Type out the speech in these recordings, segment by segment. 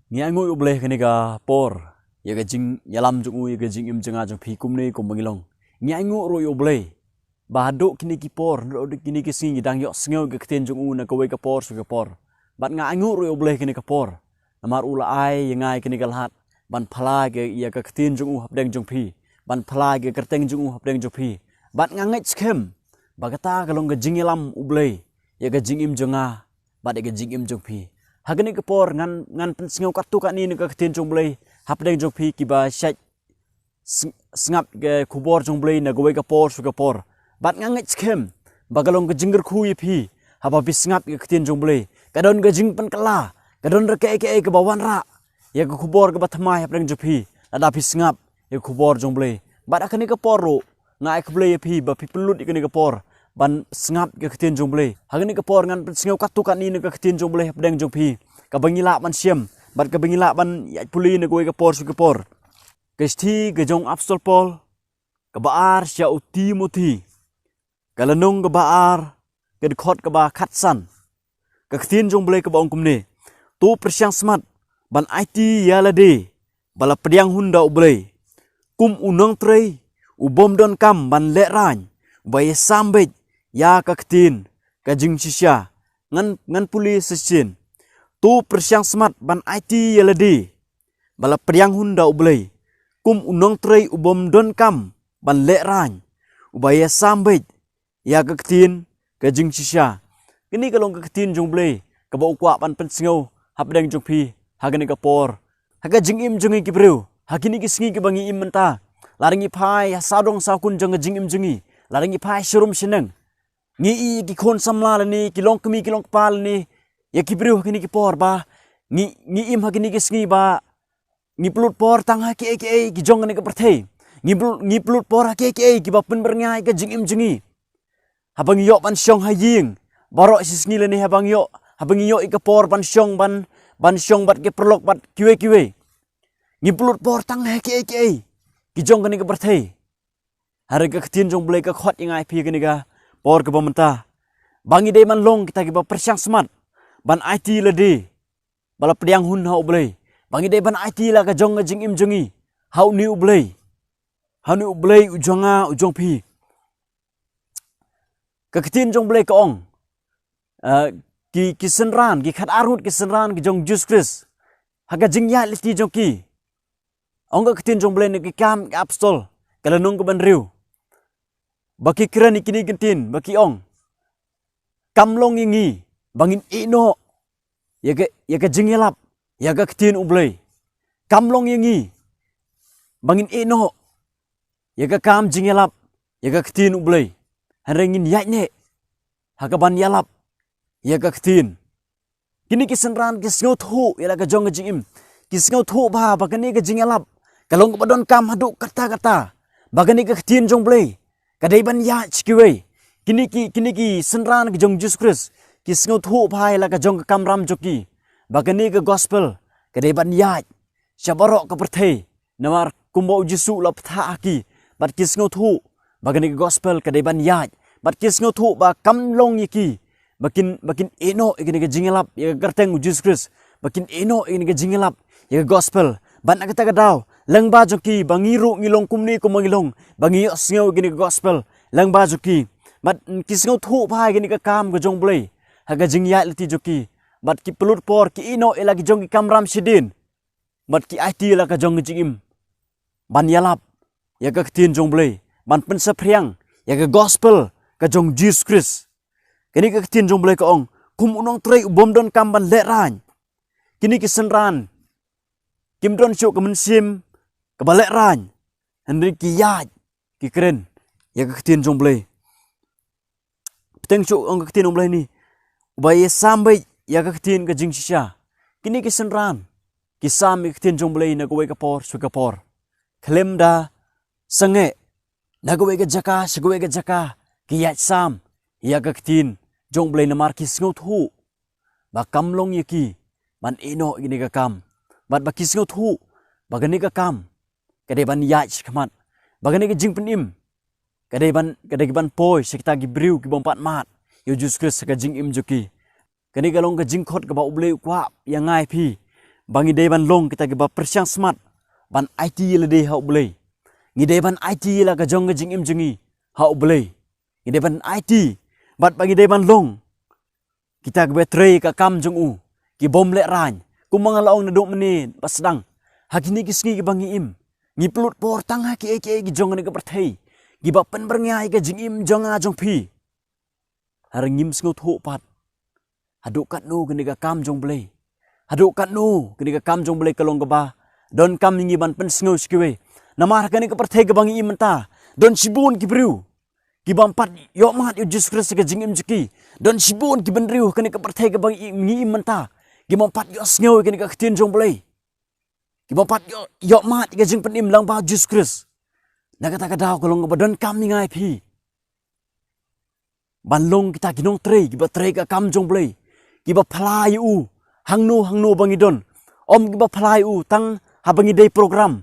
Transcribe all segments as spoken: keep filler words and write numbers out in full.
Ngi ainguh ïa U Blei kane ka por ïa ka jingïalam jong u ïa ka jingim jong nga jong phi kumne kumba ngi long. Ngi ainguh ruh ïa U Blei ba haduh kine ki por, haduh kine ki sngi ngi dang ïohsngew ïa ka ktien jong u na kawei ka por sha ka por. Bad nga ainguh ruh ïa U Blei kane ka por namar u la ai ïa nga ïa kane ka lad ban phylla ïa ka ktien jong u hapdeng jong phi, ban phylla ïa ka kyrteng jong u hapdeng jong phi. Bad nga ngeit skhem ba kata ka long ka jingïalam U Blei ïa ka jingim jong nga bad ïa ka jingim jong phi. Ha kane ka por ngan, ngan pynsngew katto katne na ka ktien jong U Blei hapdeng jong phi kiba shait sng-, sngap ka khubor jong U Blei na kawei ka por sha ka por. Bad nga ngeit skhem ba ka long ka jingkyrkhu ïa phi haba phi sngap ïa ka ktien jong U Blei. Ka don ka jingpynkylla, ka don ruh kaei kaei kaba wanrah ïa ka khubor kaba thymmai hapdeng jong phi lada phi sngap ïa ka khubor jong U Blei. Bad ha kane ka por ruh nga ai khublei ïa phi ba phi pynlut ïa kane ka por ban sngap ïa ka ktien jong U Blei. Ha kane ka por ngan pynsngew katto katne na ka ktien jong U Blei hapdeng jong phi kaba ngi lah ban shem bad kaba ngi lah ban ïaid pule na kawei ka por sha ka por. Ka shithi ka jong u Apostol Paul kaba ar sha u Timothi, ka lynnong kaba ar, ka dkhot kaba khatsan. Ka ktien jong U Blei kaba ong kumne: To pyrshang smat ban aiti ïa lade ba la pdiang hun da U Blei, kum u nongtrei u bym donkam ban lehraiñ, uba ïasam beit ïa ka ktien ka jingshisha. Ngan, ngan pule shisien. To pyrshang smat ban aiti ïa lade ba la pdiang hun da U Blei, kum u nongtrei u bym donkam ban lehraiñ, uba ïasam beit ïa ka ktien ka jingshisha. Kane ka long ka ktien jong U Blei kaba u kwah ban pynsngew hapdeng jong phi ha kane ka por. Ha ka jingim jong ngi ki briew ha kine ki sngi kiba ngi im mynta, lada ngi phai ha sawdong sawkun jong ka jingim jong ngi, lada ngi phai sharum shaneng, ngi ïohi ïa ki khun samla lane ki longkmie ki longkpa lane ïa ki briew ha kine ki por ba ngi, ngi im ha kine ki sngi ba ngi pynlut por tang ha kiei kiei ki jong kane ka pyrthei. Ngi pynlut, ngi pynlut por ha kiei kiei kiba pynbyrngia ïa ka jingim jong ngi. Haba ngi ïoh ban shong ha ïing baroh shi sngi lane haba ngi ïoh, haba ngi ïoh ïa ka por ban shong, ban, ban shong bad ki paralok bad kiwei kiwei, ngi pynlut por tang ha kiei kiei ki jong kane ka pyrthei. Hynrei ka ktien jong U Blei ka khot ïa nga ïa phi ha kane ka por kaba mynta ba ngi dei ban long kita kiba pyrshang smat ban aiti lade ba la pdiang hun ha U Blei, ba ngi dei ban aiti la ka jong ka jingim jong ngi ha une U Blei, ha une U Blei u jong nga u jong phi. Ka ktien jong U Blei ka ong, eh, ki, ki synran, ki khatar ngut ki synran ki jong u Jisu Khrist, ha ka jingïaid lynti jong ki, ong ka ktien jong U Blei na Ki Kam ki Apostol ka lynnong kaba hynriew, ba ki kren ïa kine ki ktien ba ki ong: Kam long ïa ngi ba ngin ïehnoh ïa ka, ïa ka jingïalap ïa ka ktien U Blei. Kam long ïa ngi ba ngin ïehnoh ïa ka kam jingïalap ïa ka ktien U Blei, hynrei ngin ïaid ne ha kaban ïalap ïa ka ktien. Kine ki synran ki sngewthuh ïa la ka jong ka jingim. Ki sngewthuh bha ba kane ka jingïalap ka long kaba donkam haduh katta katta, ba kane ka ktien jong U Blei ka dei ban ïaid sha kiwei. Kine ki, kine ki synran ki jong u Jisu Khrist ki sngewthuh bha ïa la ka jong ka kamram jong ki ba kane ka gospel ka dei ban ïaid sha baroh ka pyrthei. Namar kumba u Jisu u la bthah ha ki, bad ki sngewthuh ba kane ka gospel ka dei ban ïaid, bad ki sngewthuh ba kam long ïa ki ba kin, ba kin ïehnoh ïa kane ka jingïalap ïa ka kyrteng u Jisu Khrist, ba kin ïehnoh ïa kane ka jingïalap ïa ka gospel. Bad na kata ka daw, lyngba jong ki ba ngi ruh ngi long kumne kumba ngi long, ba ngi ïohsngew ïa kane ka gospel lyngba jong ki. Bad ki sngewthuh bha ïa kane ka kam ka jong U Blei ha ka jingïaid lynti jong ki, bad ki pynlut por ki ïehnoh ïa la ki jong ki kamram shadien, bad ki aiti ïa la ka jong ka jingim ban ïalap ïa ka ktien jong U Blei, ban pynsaphriang ïa ka gospel ka jong u Jisu Khrist. Kane ka ktien jong U Blei ka ong, kum u nongtrei u bym donkam ban lehraiñ. Kine ki synran kim don shuh ka mynsiem kaba lehraiñ, hynrei ki ïaid, ki kren ïa ka ktien jong U Blei. Bteng shuh ong ka ktien U Blei ne, uba ïasam beit ïa ka ktien ka jingshisha. Kine ki synran ki sam ïa ka ktien jong U Blei na kawei ka por sha ka por, khlem da sangeh, na kawei ka jaka sha kawei ka jaka ki ïaid sam ïa ka ktien jong U Blei namar ki sngewthuh ba kam long ïa ki ban ïehnoh ïa kane ka kam, bad ba ki sngewthuh ba kane ka kam ka dei ban ïaid shakhmat, ba kane ka jingpynim ka dei ban, ka dei ban poi sha kita ki briew ki bym pat mad ïa u Jisu Khrist ha ka jingim jong ki. Kane ka long ka jingkhot kaba U Blei u kwah ïa nga ïa phi, ba ngi dei ban long kita kiba pyrshang smat ban aiti ïa lade ha U Blei. Ngi dei ban aiti ïa la ka jong ka jingim jong ngi ha U Blei. Ngi dei ban aiti bad ba ngi dei ban long kita kiba trei ka kam jong U, ki bym lehraiñ. Kumba nga la ong naduh mynne ba sdang, ha kine ki sngi kiba ngi im, ngi pynlut por tang ha kiei kiei ki jong kane ka pyrthei kiba pynbyrngia ïa ka jingim jong nga jong phi. Hynrei ngim sngewthuh pat haduh katno kane ka kam jong U Blei, haduh katno kane ka kam jong U Blei ka long kaba donkam ïa ngi ban pynsngew sha kiwei. Namar ha kane ka pyrthei kaba ngi im mynta, don shibun ki briew ki bym pat ïohmad ïa U Jisu Khrist ha ka jingim jong ki. Don shibun ki bynriew ha kane ka pyrthei kaba ngi im, ngi im mynta, ki bym pat ïohsngew ïa kane ka ktien jong U Blei, ki bym pat ïoh, ïohmad ïa ka jingpynim lyngba U Jisu Khrist. Na kata ka daw ka long kaba donkam ïa nga ïa phi ban long kita ki nongtrei kiba trei ka kam jong U Blei, kiba phla ïa U hangno hangno ba ngi don. Ym kiba phla ïa U tang haba ngi dei program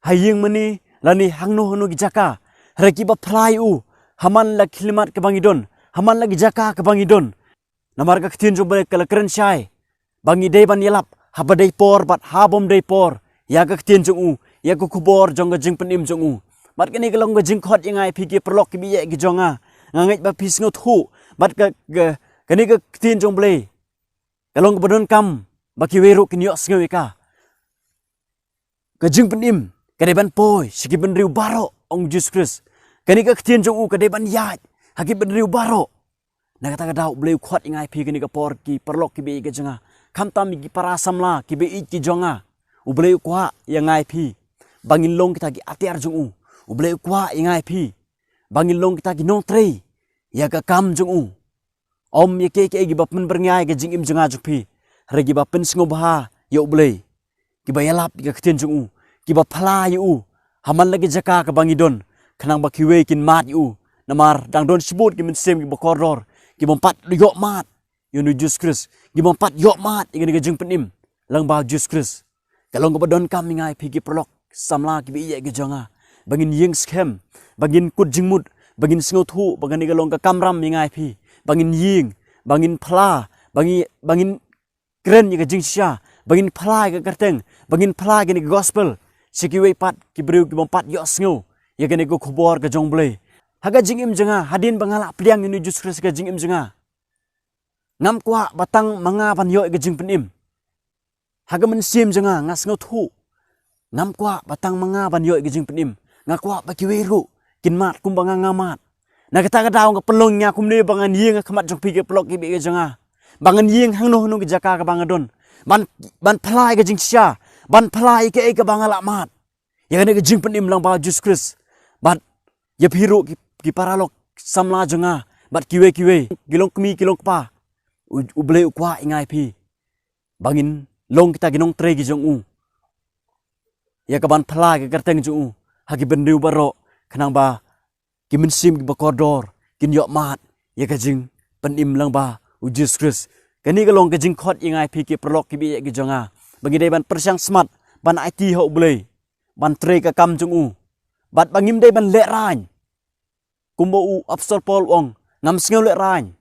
ha ïing mane lane hangno hangno ki jaka, hynrei kiba phla ïa U ha man la ki khyllipmat kaba ngi don, ha man la ki jaka kaba ngi don. Namar ka ktien jong U Blei ka la kren shai ba ngi dei ban ïalap haba dei por bad ha bym dei por ïa ka ktien jong U, ïa ka khubor jong ka jingpynim jong U. Bad kane ka long ka jingkhot ïa nga ïa phi ki paralok kiba ïeit ki jong nga. Nga ngeit ba phi sngewthuh bad ka, ka, kane ka ktien jong U Blei ka long kaba donkam ba kiwei ruh kin ïohsngew ïa ka. Ka jingpynim ka dei ban poi sha ki bynriew baroh, ong U Jisu Khrist. Kane ka ktien jong U ka dei ban ïaid ha ki bynriew baroh. Na kata ka daw U Blei u khot ïa nga ïa phi kane ka por ki paralok kiba ïeit ki jong nga, khamtam ïa ki para samla kiba ïeit ki jong nga. U Blei u kwah ïa nga ïa phi ba ngin long kita ki atiar jong U. U Blei u kwah ïa nga ïa phi ba ngin long kita ki nongtrei ïa ka kam jong U. Ym ïa kiei kiei kiba pynbyrngia ïa ka jingim jong nga jong phi, hynrei kiba pynsngewbha ïa U Blei, kiba ïalap ïa ka ktien jong U, kiba phla ïa U ha man la ki jaka kaba ngi don, khnang ba kiwei kin mad ïa U. Namar dang don shibun ki mynsiem kiba kordor, ki bym pat ïohmad ïa U Jisu Khrist, ki bym pat ïohmad ïa kane ka jingpynim lyngba U Jisu Khrist. Ka long kaba donkam ïa nga ïa phi ki paralok samla kiba ïeit ki jong nga ba ngin ïeng skhem, ba ngin kut jingmut, ba ngin sngewthuh ba kane ka long ka kamram ïa nga ïa phi, ba ngin ïeng, ba ngin phla, ba ngi, ba ngin kren ïa ka jingshisha, ba ngin phla ïa ka kyrteng, ba ngin phla ïa kane ka gospel sha kiwei pat ki briew ki bym pat ïohsngew ïa kane ka khubor ka jong U Blei. Ha ka jingim jong nga, hadien ba nga la pdiang ïa U Jisu Khrist ha ka jingim jong nga, ngam kwah ba tang ma nga ban ïoh ïa ka jingpynim. Ha ka mynsiem jong nga nga sngewthuh, ngam kwah ba tang ma nga ban ïoh ïa ka jingpynim. Nga kwah ba kiwei ruh kin mad kumba nga nga mad. Na kata ka daw nga pynlong ïa nga kumne ba ngan ïeng ha khmat jong phi ki paralok kiba ïeit ki jong nga, ba ngan ïeng hangno hangno ki jaka kaba nga don, ban, ban phla ïa ka jingshisha, ban phla ïa kaei kaba nga la mad, ïa kane ka jingpynim lyngba U Jisu Khrist. Bad ïa phi ruh ki, ki paralok samla jong nga bad kiwei kiwei, ki long kmie ki long kpa, U, U Blei u kwah ïa nga ïa phi ba ngin long kita ki nongtrei ki jong U, ïa kaban phla ïa ka kyrteng jong U ha ki bynriew baroh, khnang ba ki mynsiem kiba kordor kin ïohmad ïa ka jingpynim lyngba U Jisu Khrist. Kane ka long ka jingkhot ïa nga ïa phi ki paralok kiba ïeit ki jong nga, ba ngi dei ban pyrshang smat ban aiti ha U Blei, ban trei ka kam jong U, bad ba ngim dei ban lehraiñ. Kumba u Apostol Paul u ong, ngam sngew lehraiñ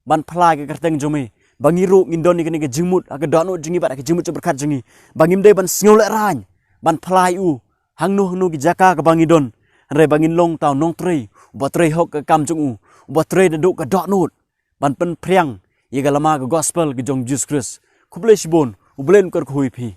ban phla ïa ka kyrteng jong Me. Ba ngi ruh ngin don ïa kane ka jingmut ha ka dohnud jong ngi bad ha ka jingmut jingpyrkhat jong ngi, ba ngim dei ban sngew lehraiñ ban phla ïa U hangno hangno ki jaka kaba ngi don, hynrei ba ngin long uta u nongtrei uba trei hok ka kam jong U, uba trei naduh ka dohnud ban pynphriang ïa ka lama ka gospel ka jong U Jisu Khrist. Khublei shibun, U Blei un kyrkhu ïa phi.